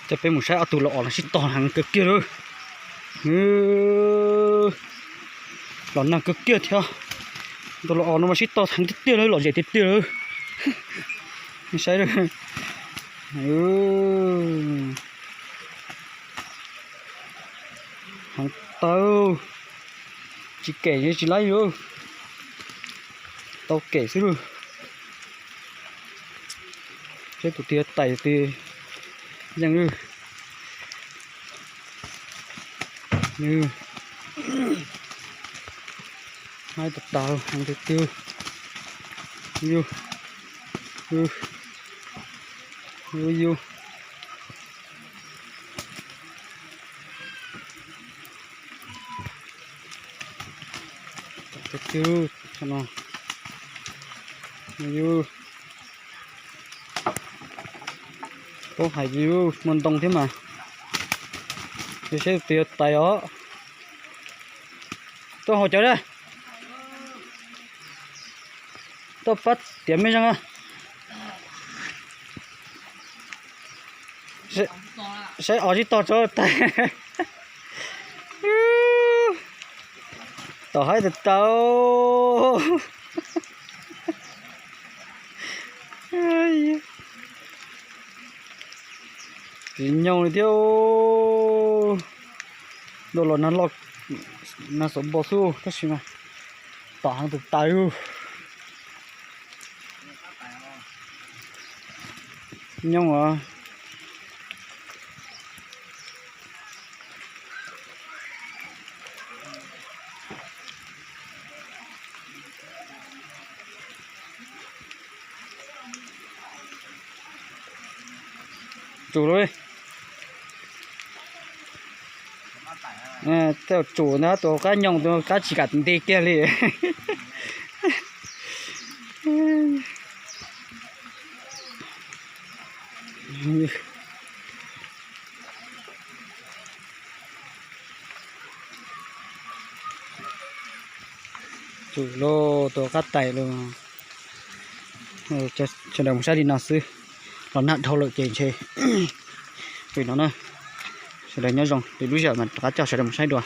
Coj peb mus saib ob tug los os no sib tog heev kawg kiag lawm. Los nag kawg kiag thiab. Tus los os no mas sib tog heev tiag tiag lawm, lom zem tiag tiag lawm. Saib, heev tawv, tsis kem tsis laib li, tau kem xwb lawm. Saib tus twg tais tus twg yeej lawm. Haib tas tas, heev tiag tiag. Yus, yus, yus. Tiag tiag, no, yus. Paub hais yus muaj ntoo thiab mas. Saib tus twg tais os. Tuaj haus cawv na. Tuaj pab tiav mej zeeg. Saib os tsis tog tso tais. Tom haib tas tas. Tsis nyooj li thiab. Ntuj los nag loj, nag xov npo xwb tab sis mas tom heev tas tas. Nyooj os. Tsum lawm. Tej tsum ntag, tus qab nyooj tus qab tsis kam nti kiag li. Tsum lauj, tus qab tais lauj. Sawv daws mus saib li no xwb, los nag dhau lawm ces ntshe li no na. Sawv daws nyob zoo, lwm lub sij hawm mas rov qab coj sawv daws mus saib dua.